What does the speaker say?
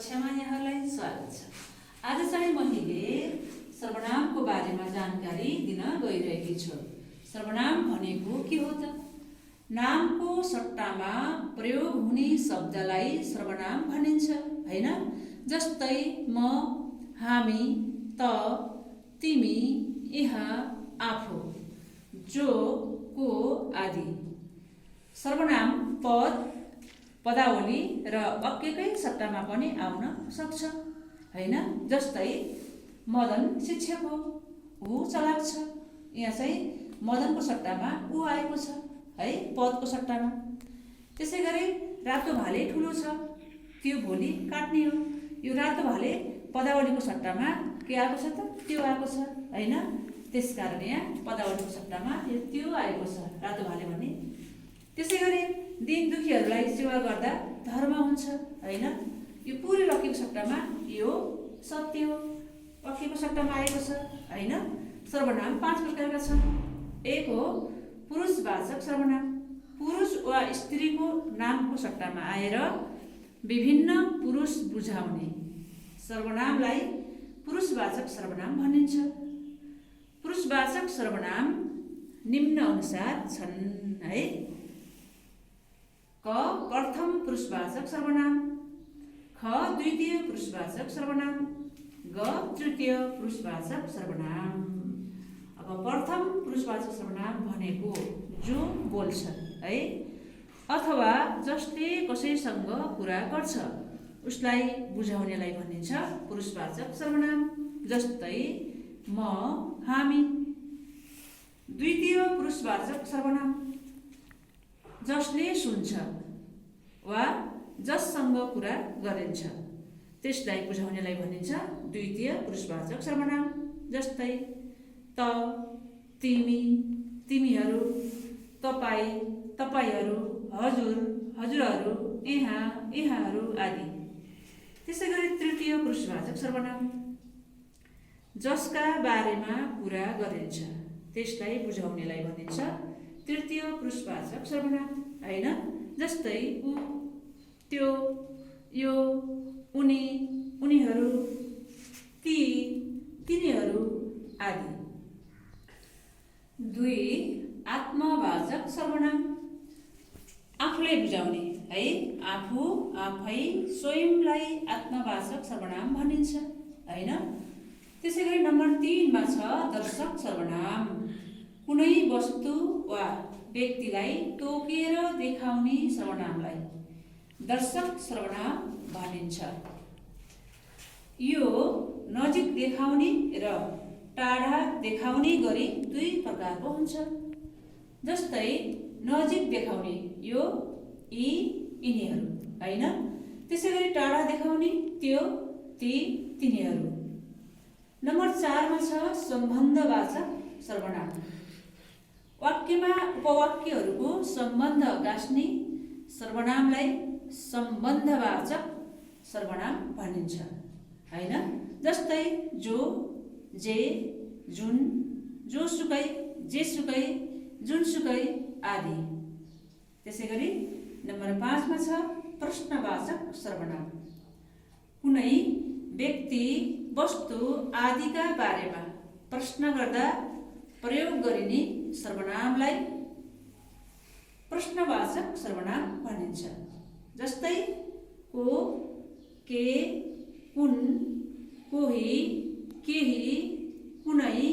कक्षामा यहाँलाई स्वागत छ। आज चाहिँ मैले सर्वनामको बारेमा जानकारी दिन गइरहेकी छु। सर्वनाम भनेको के हो त? नामको सट्टामा प्रयोग हुने शब्दलाई सर्वनाम भनिन्छ, हैन? जस्तै म, हामी, त, तिमी, यहाँ, आफू, जो, को आदि। सर्वनाम पद, पदावली र वाक्यकै सट्टामा पनि आउन सक्छ, हैन? जस्तै मदन शिक्षक हो, ऊ चलाक छ। यहाँ चाहिँ मदनको सट्टामा ऊ आएको छ, है, पदको सट्टामा। त्यसै गरी रातो भाले ठुलो छ, त्यो भोलि काट्ने हो। यो रातो भाले पदावलीको सट्टामा के आएको छ त? त्यो आएको छ, हैन? त्यसकारण यहाँ पदावलीको सट्टामा यो त्यो आएको छ, रातो भाले भन्ने। त्यसै गरी दिन दुखीहरूलाई सेवा गर्दा धर्म हुन्छ, हैन? यो पुरै वाक्यको सट्टामा यो सत्य हो, वाक्यको सट्टामा आएको छ, हैन? सर्वनाम 5 प्रकारका छन्। एक हो पुरुषवाचक सर्वनाम। पुरुष वा स्त्रीको नामको सट्टामा आएर विभिन्न पुरुष बुझाउने सर्वनामलाई पुरुषवाचक सर्वनाम भनिन्छ। पुरुषवाचक सर्वनाम निम्न अनुसार छन्, है? क प्रथम पुरुषवाचक सर्वनाम, ख द्वितीय पुरुषवाचक सर्वनाम, ग तृतीय पुरुषवाचक सर्वनाम। अब प्रथम पुरुषवाचक सर्वनाम भनेको जो बोल्छ, है, अथवा जसले कसैसँग कुरा गर्छ उसलाई बुझाउनेलाई भनिन्छ पुरुषवाचक सर्वनाम। जस्तै म, हामी। द्वितीय पुरुषवाचक सर्वनाम जसले सुन्छ वा जससँग कुरा गरिन्छ त्यसलाई बुझाउनेलाई भनिन्छ द्वितीय पुरुषवाचक सर्वनाम। जस्तै त, तिमी, तिमीहरू, तपाईँ, तपाईहरू, हजुर, हजुरहरू, यहाँ, यहाँहरू आदि। त्यसै गरी तृतीय पुरुषवाचक सर्वनाम जसका बारेमा कुरा गरिन्छ त्यसलाई बुझाउनेलाई भनिन्छ तृतीय पुरुषवाचक सर्वनाम, हैन? जस्तै ऊ, त्यो, यो, उनी, उनीहरू, ती, तिनीहरू आदि। 2 आत्मवाचक सर्वनाम आफूलाई बुझाउने, है? आफू, आफै, स्वयंलाई आत्मवाचक सर्वनाम भनिन्छ, हैन? त्यसै गरी नम्बर 3 मा छ दर्शक सर्वनाम। कुनै वस्तु वा व्यक्तिलाई तोकेर देखाउने सर्वनामलाई दर्शक सर्वनाम भनिन्छ। यो नजिक देखाउने र टाढा देखाउने गरी 2 प्रकारको हुन्छ। जस्तै नजिक देखाउने यो, यी, यिनीहरू, हैन? त्यसै गरी टाढा देखाउने त्यो, ती, तिनीहरू। नम्बर 4 मा छ सम्बन्धवाचक सर्वनाम। वाक्यमा उपवाक्यहरूको सम्बन्ध गाँस्ने सर्वनामलाई सम्बन्धवाचक सर्वनाम भनिन्छ, हैन? जस्तै जो, जे, जुन, जोसुकै, जेसुकै, जुनसुकै आदि। त्यसै गरी नम्बर 5 मा छ प्रश्नवाचक सर्वनाम। कुनै व्यक्ति, वस्तु आदिका बारेमा प्रश्न गर्दा प्रयोग गरिने सर्वनामलाई प्रश्नवाचक सर्वनाम भनिन्छ। जस्तै को, के, कुन, कोही, केही, कुनै